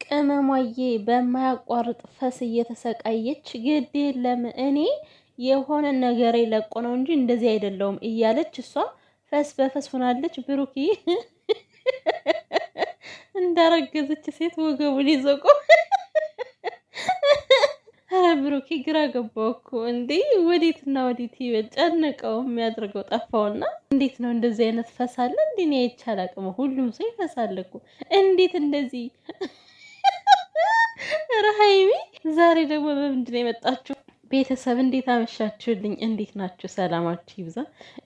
ቅመሟዬ በማያቋርጥ ፈስ እየተሰቃየች፣ ግድ የለም እኔ የሆነ ነገር ለቆ ነው እንጂ እንደዚህ አይደለውም እያለች እሷ ፈስ በፈስ ሆናለች። ብሩኪ እንዳረገዘች ሴት ወገቡን ይዞ ቆመ። ኧረ ብሩኬ ግራ ገባው እኮ እንዴ! ወዴትና ወዴት ይበል፣ ጨነቀው፣ የሚያደርገው ጠፋውና። እንዴት ነው እንደዚህ አይነት ፈስ አለ እንዴ? እኔ አይቼ አላውቅም። ሁሉም ሰው ይፈሳል እኮ፣ እንዴት እንደዚህ? ኧረ ሀይሚ ዛሬ ደግሞ በምንድን ነው የመጣችሁ? ቤተሰብ እንዴት አመሻችሁልኝ? እንዴት ናችሁ? ሰላማችሁ ይብዛ።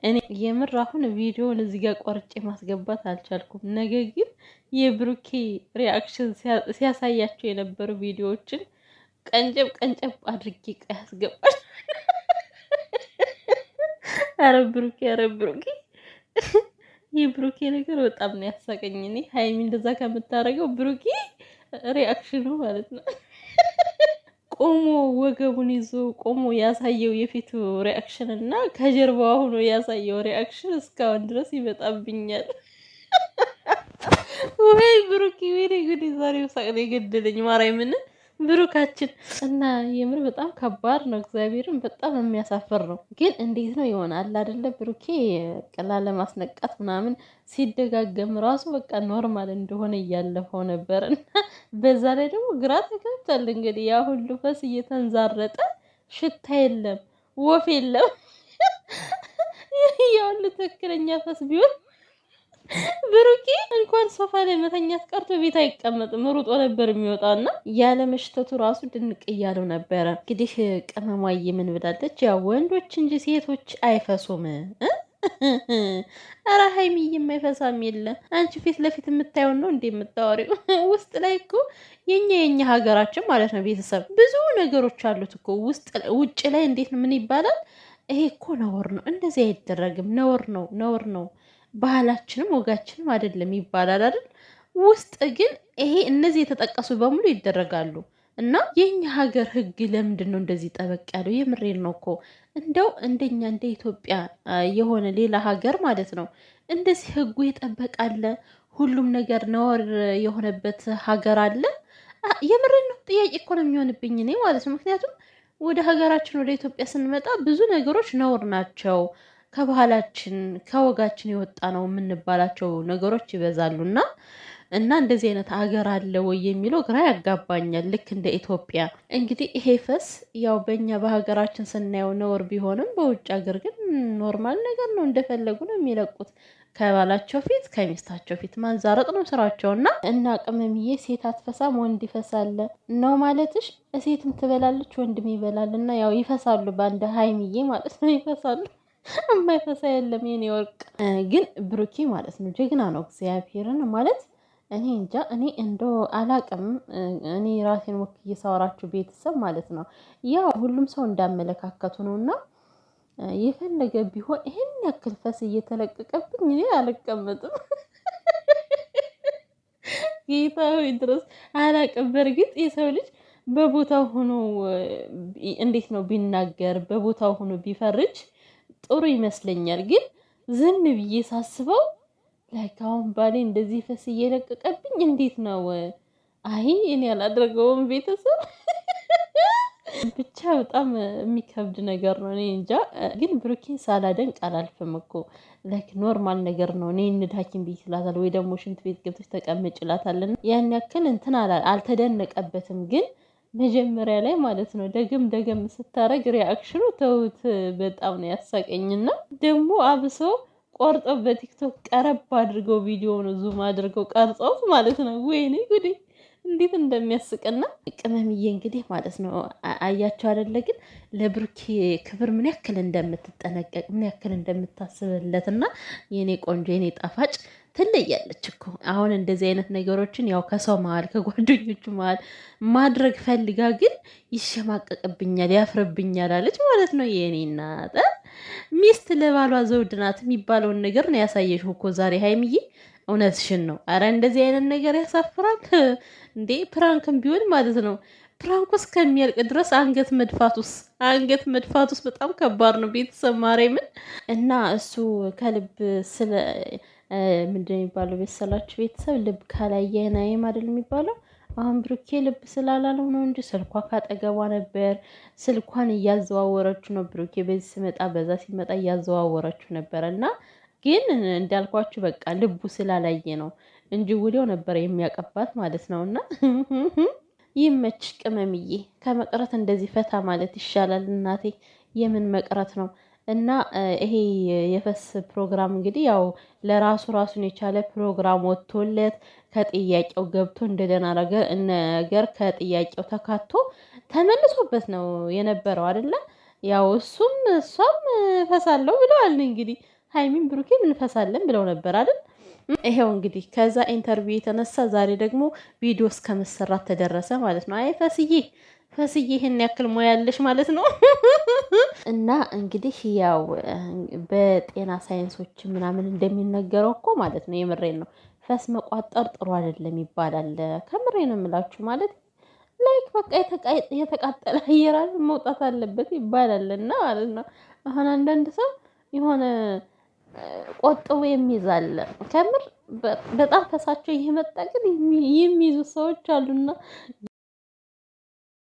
እኔ የምር አሁን ቪዲዮውን እዚህ ጋር ቆርጬ ማስገባት አልቻልኩም። ነገር ግን የብሩኬ reaction ሲያሳያቸው የነበሩ ቪዲዮዎችን ቀንጨብ ቀንጨብ አድርጌ ያስገባል። ኧረ ብሩኬ፣ ኧረ ብሩኬ፣ የብሩኬ ነገር በጣም ነው ያሳቀኝ። እኔ ሀይሚ እንደዛ ከምታደርገው ብሩኬ reaction ኑ ማለት ነው፣ ቆሞ ወገቡን ይዞ ቆሞ ያሳየው የፊቱ reaction እና ከጀርባዋ ሆኖ ያሳየው reaction እስካሁን ድረስ ይመጣብኛል። ወይ ብሩኬ፣ ወይኔ ጉዴ! ዛሬው ሳቅ ነው የገደለኝ። ማርያምን ብሩካችን እና የምር በጣም ከባድ ነው። እግዚአብሔርን በጣም የሚያሳፍር ነው። ግን እንዴት ነው ይሆናል አይደለ? ብሩኬ ቅላ ለማስነቃት ምናምን ሲደጋገም ራሱ በቃ normal እንደሆነ እያለፈው ነበር፣ እና በዛ ላይ ደግሞ ግራ ተገብቷል። እንግዲህ ያ ሁሉ ፈስ እየተንዛረጠ ሽታ የለም፣ ወፍ የለም። ያ ሁሉ ትክክለኛ ፈስ ቢሆን ብሩኬ እንኳን ሶፋ ላይ መተኛት ቀርቶ ቤት አይቀመጥም፣ ሩጦ ነበር የሚወጣውና ያለ መሽተቱ ራሱ ድንቅ እያለው ነበረ። እንግዲህ ቅመሟዬ ምን ብላለች? ያው ወንዶች እንጂ ሴቶች አይፈሱም። ኧረ ሀይሚዬ የማይፈሳም የለ። አንቺ ፊት ለፊት የምታየውን ነው እንዴ የምታወሪው? ውስጥ ላይ እኮ የኛ ሀገራችን ማለት ነው ቤተሰብ ብዙ ነገሮች አሉት እኮ ውስጥ። ውጭ ላይ እንዴት ምን ይባላል? ይሄ እኮ ነውር ነው፣ እንደዚህ አይደረግም፣ ነውር ነው፣ ነውር ነው፣ ባህላችንም ወጋችንም አይደለም ይባላል አይደል? ውስጥ ግን ይሄ እነዚህ የተጠቀሱ በሙሉ ይደረጋሉ። እና የኛ ሀገር ሕግ ለምንድን ነው እንደዚህ ጠበቅ ያለው? የምሬን ነው እኮ፣ እንደው እንደኛ እንደ ኢትዮጵያ የሆነ ሌላ ሀገር ማለት ነው እንደዚህ ሕጉ የጠበቀ አለ? ሁሉም ነገር ነውር የሆነበት ሀገር አለ? የምሬን ነው፣ ጥያቄ እኮ ነው የሚሆንብኝ እኔ ማለት ነው። ምክንያቱም ወደ ሀገራችን ወደ ኢትዮጵያ ስንመጣ ብዙ ነገሮች ነውር ናቸው። ከባህላችን ከወጋችን የወጣ ነው የምንባላቸው ነገሮች ይበዛሉ፣ እና እንደዚህ አይነት ሀገር አለ ወይ የሚለው ግራ ያጋባኛል። ልክ እንደ ኢትዮጵያ እንግዲህ ይሄ ፈስ ያው በእኛ በሀገራችን ስናየው ነውር ቢሆንም በውጭ ሀገር ግን normal ነገር ነው። እንደፈለጉ ነው የሚለቁት። ከባላቸው ፊት ከሚስታቸው ፊት ማንዛረጥ ነው ስራቸው። እና ቅመምዬ ሴት አትፈሳም ወንድ ይፈሳል ነው ማለትሽ? ሴትም ትበላለች ወንድም ይበላል፣ እና ያው ይፈሳሉ በአንድ ሀይሚዬ ማለት ነው፣ ይፈሳሉ። የማይፈሳ የለም የኔ ወርቅ። ግን ብሩኬ ማለት ነው ጀግና ነው። እግዚአብሔርን ማለት እኔ እንጃ፣ እኔ እንደው አላቅም። እኔ ራሴን ወክዬ ሳወራችሁ ቤተሰብ ማለት ነው፣ ያው ሁሉም ሰው እንዳመለካከቱ ነው፣ እና የፈለገ ቢሆን ይሄን ያክል ፈስ እየተለቀቀብኝ እኔ አልቀመጥም። ጌታ ሆይ ድረስ አላቅም። በእርግጥ የሰው ልጅ በቦታው ሆኖ እንዴት ነው ቢናገር፣ በቦታው ሆኖ ቢፈርጅ ጥሩ ይመስለኛል። ግን ዝም ብዬ ሳስበው like አሁን ባሌ እንደዚህ ፈስ እየለቀቀብኝ እንዴት ነው? አይ እኔ አላደርገውም። ቤተሰብ ብቻ በጣም የሚከብድ ነገር ነው። እኔ እንጃ፣ ግን ብሩኬን ሳላደንቅ አላልፍም እኮ። Like normal ነገር ነው። እኔ እንሂድ ሐኪም ቤት ይላታል ወይ ደግሞ ሽንት ቤት ገብተሽ ተቀመጭ ይላታል። ያን ያክል እንትን አልተደነቀበትም። ግን መጀመሪያ ላይ ማለት ነው ደገም ደገም ስታረግ reaction ኑ ተውት፣ በጣም ነው ያሳቀኝና ደግሞ አብሶ ቆርጠው በቲክቶክ ቀረብ አድርገው ቪዲዮውን zoom አድርገው ቀርጸውት ማለት ነው። ወይኔ ጉዴ እንዴት እንደሚያስቅና ቅመምዬ እንግዲህ ማለት ነው አያቸው አይደለ? ግን ለብሩኬ ክብር ምን ያክል እንደምትጠነቀቅ፣ ምን ያክል እንደምታስብለት፣ እና የኔ ቆንጆ የኔ ጣፋጭ ትለያለች እኮ። አሁን እንደዚህ አይነት ነገሮችን ያው ከሰው መሀል ከጓደኞቹ መሀል ማድረግ ፈልጋ ግን ይሸማቀቅብኛል፣ ያፍርብኛል አለች ማለት ነው። የኔ እናት ሚስት ለባሏ ዘውድ ናት የሚባለውን ነገር ነው ያሳየሽው እኮ ዛሬ ሀይሚዬ። እውነትሽን ነው። አረ እንደዚህ አይነት ነገር ያሳፍራል እንዴ! Prank ም ቢሆን ማለት ነው prank ኡ እስከሚያልቅ ድረስ አንገት መድፋቱስ በጣም ከባድ ነው። ቤተሰብ ማርያምን እና እሱ ከልብ ስለ ምንድን ነው የሚባለው ቤተሰላችሁ ቤተሰብ ልብ ካላየ አይናይም አይደል የሚባለው? አሁን ብሩኬ ልብ ስላላለው ነው እንጂ ስልኳ ካጠገቧ ነበር። ስልኳን እያዘዋወረችው ነው። ብሩኬ በዚህ ሲመጣ በዛ ሲመጣ እያዘዋወረችው ነበር እና ግን እንዳልኳችሁ በቃ ልቡ ስላላየ ነው እንጂ ወዲያው ነበር የሚያቀባት ማለት ነው። እና ይመች ቅመምዬ፣ ከመቅረት እንደዚህ ፈታ ማለት ይሻላል እናቴ። የምን መቅረት ነው? እና ይሄ የፈስ ፕሮግራም እንግዲህ ያው ለራሱ ራሱን የቻለ ፕሮግራም ወጥቶለት ከጥያቄው ገብቶ እንደደህና ነገር ከጥያቄው ተካቶ ተመልሶበት ነው የነበረው አይደለ? ያው እሱም እሷም ፈሳለሁ ብለዋል። እንግዲህ ሀይሚን ብሩኬም እንፈሳለን ብለው ነበር አይደል? ይሄው እንግዲህ ከዛ interview የተነሳ ዛሬ ደግሞ ቪዲዮ እስከ መሰራት ተደረሰ ማለት ነው። አይ ፈስዬ ፈስዬ ይህን ያክል ሙያ ያለሽ ማለት ነው። እና እንግዲህ ያው በጤና ሳይንሶች ምናምን እንደሚነገረው እኮ ማለት ነው፣ የምሬን ነው፣ ፈስ መቋጠር ጥሩ አይደለም ይባላል። ከምሬ ነው የምላችሁ ማለት like በቃ የተቃጠለ አየር መውጣት አለበት ይባላል እና ማለት ነው። አሁን አንዳንድ ሰው የሆነ ቆጥቦ የሚይዛል፣ ከምር በጣም ፈሳቸው እየመጣ ግን የሚይዙ ሰዎች አሉና